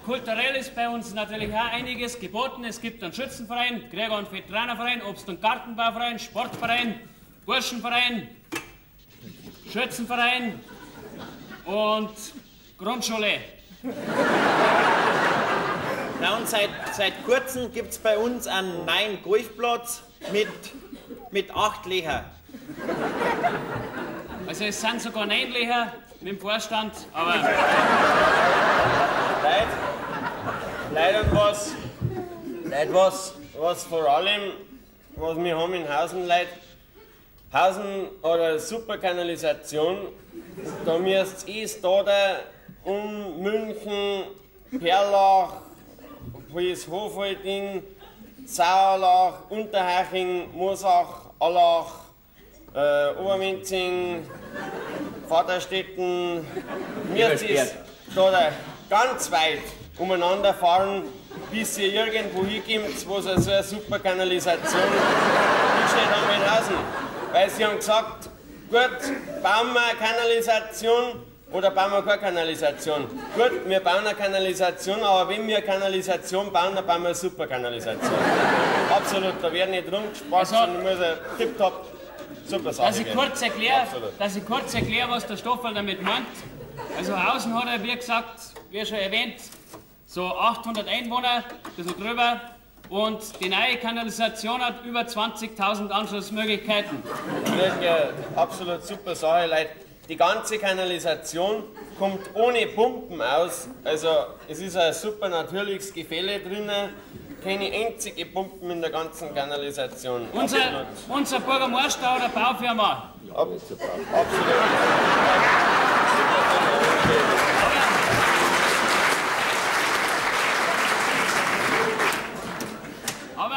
Kulturell ist bei uns natürlich auch einiges geboten. Es gibt einen Schützenverein, Krieger- und Veteranerverein, Obst- und Gartenbauverein, Sportverein, Burschenverein, Schützenverein und Grundschule. Na und seit kurzem gibt es bei uns einen neuen Golfplatz mit 8 Löchern. Also es sind sogar 9 Löcher mit dem Vorstand, aber... Leute, was vor allem, was wir haben in Hausen, Leute, Hausen hat eine super Kanalisation, da müsst ihr da um München, Perlach, Hofholding, Sauerlach, Unterhaching, Moosach, Allach, Obermenzing, Vaterstetten, müsst ihr da ganz weit umeinander fahren, bis ihr irgendwo hinkommt, wo es so eine super Kanalisation hingestellt haben in Hausen. Weil sie haben gesagt, gut, bauen wir eine Kanalisation oder bauen wir keine Kanalisation. Gut, wir bauen eine Kanalisation, aber wenn wir eine Kanalisation bauen, dann bauen wir eine super Kanalisation. Absolut, da wird nicht rumgespart, also, sondern muss eine tipptopp super Sache werden. Dass ich kurz erkläre, was der Stoffel damit meint. Also Hausen hat er, wie gesagt, wie schon erwähnt, so 800 Einwohner, ein bisschen drüber. Und die neue Kanalisation hat über 20.000 Anschlussmöglichkeiten. Wirklich eine absolut super Sache, Leute. Die ganze Kanalisation kommt ohne Pumpen aus. Also es ist ein super natürliches Gefälle drinnen. Keine einzige Pumpen in der ganzen Kanalisation. Unser Bürgermeister oder Baufirma. Absolut. Aber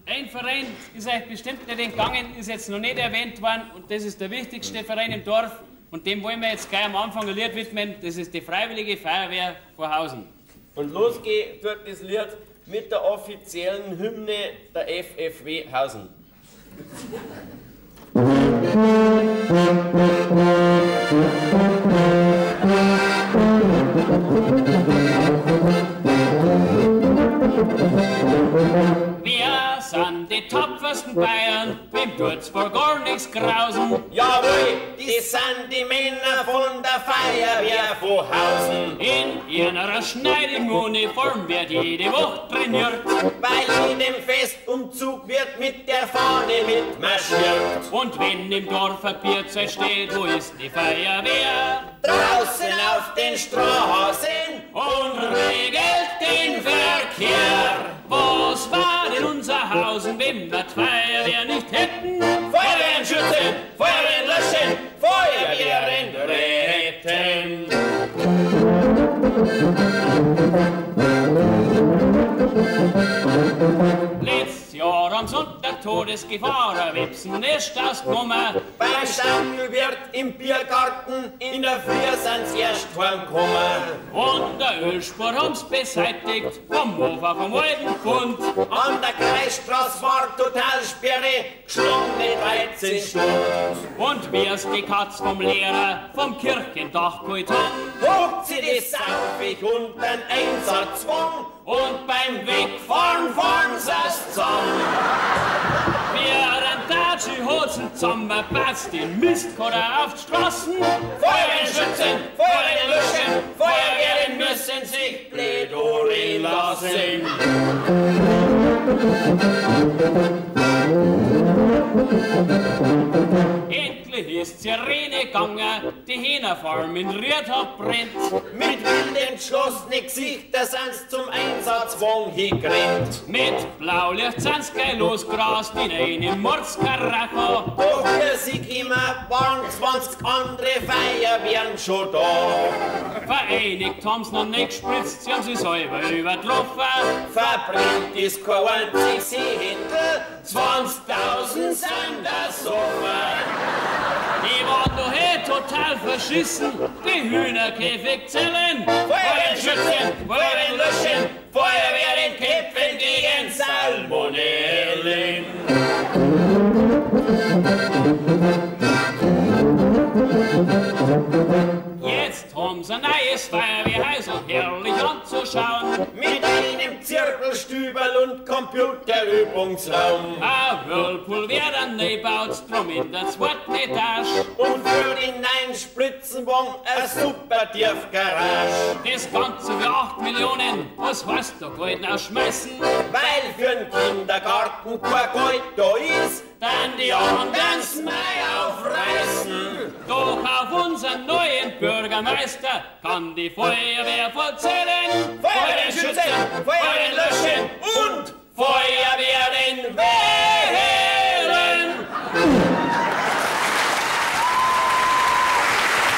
ein Verein ist euch bestimmt nicht entgangen, ist jetzt noch nicht erwähnt worden und das ist der wichtigste Verein im Dorf und dem wollen wir jetzt gleich am Anfang ein Lied widmen, das ist die Freiwillige Feuerwehr Vorhausen. Und los geht dort das Lied mit der offiziellen Hymne der FFW Hausen. Wir sind die tapfersten Bayern, wem tut's vor gar nichts grausen. Jawohl, die sind die Männer von der Feuerwehr Vorhausen. In ihrer schneidigen Uniform wird jede Woche trainiert. Bei jedem Festumzug wird mit der Fahne mitmarschiert. Und wenn im Dorf ein Bierzelt steht, wo ist die Feuerwehr? Draußen auf den Straßen und regelt den Verkehr. Was war denn unser Hausen, wenn wir die Feuerwehr nicht hätten? Feuerwehren schützen, Feuerwehren löschen, Feuerwehren retten. Letztes Jahr am Sonntag Todesgefahr, ein Websennest ausgenommen. Beim Stangelwirt im Biergarten, in der Früh sind's erst heimgekommen. Und der Ölspur haben's beseitigt, vom Hofer vom alten Pfund. An der Kreisstraße war Totalsperre, geschlagene 13 Stunden. Und wie's die Katz vom Lehrer vom Kirchendach geholt haben, hockt sie die Saufig untern Einsatzwang und beim Wegfahren fahren sie's zusammen. Während Datschi Hosen zusammenpasst, den Mistkoder auf die Straßen. Feuerwehren schützen, Feuerwehren löschen, Feuerwehren müssen sich blöd lassen. Endlich ist Sirene gegangen, die Hähnerfarm in Ried hat brennt. Mit wild entschlossenen Gesichter sind's zum Einsatzwagen hingerannt. Mit Blaulicht sind's gleich losgerast in eine Mordskaracho. Doch für sie gekommen waren 20 andere Feuerwehren schon da. Vereinigt haben's noch nicht gespritzt, sie haben sich selber übertroffen. Verbrennt ist kein einziges Händel, 20.000 sind das Sommer. Die waren doch eh total verschissen, die Hühnerkäfigzellen. Feuerwehren schützen, Feuerwehren löschen, Feuerwehren kämpfen gegen Salmonellen. Jetzt haben sie einen neues Feuerwehrhäusl herrlich anzuschauen. Mit einem Zirkelstüberl und Computerübungsraum. Ein Whirlpool wird dann neu gebaut, drum in der zweiten Etage. Und für den neuen Spritzenwagen eine super Tiefgarage. Das Ganze für 8 Millionen, was heißt da Geld ausschmeißen? Weil für den Kindergarten kein Geld da ist, dann die anderen Mai aufreißen. Doch auf unseren neuen Bürgermeister kann die Feuerwehr vollzählen. Feuerwehren schützen, Feuerwehren löschen und Feuerwehren wählen.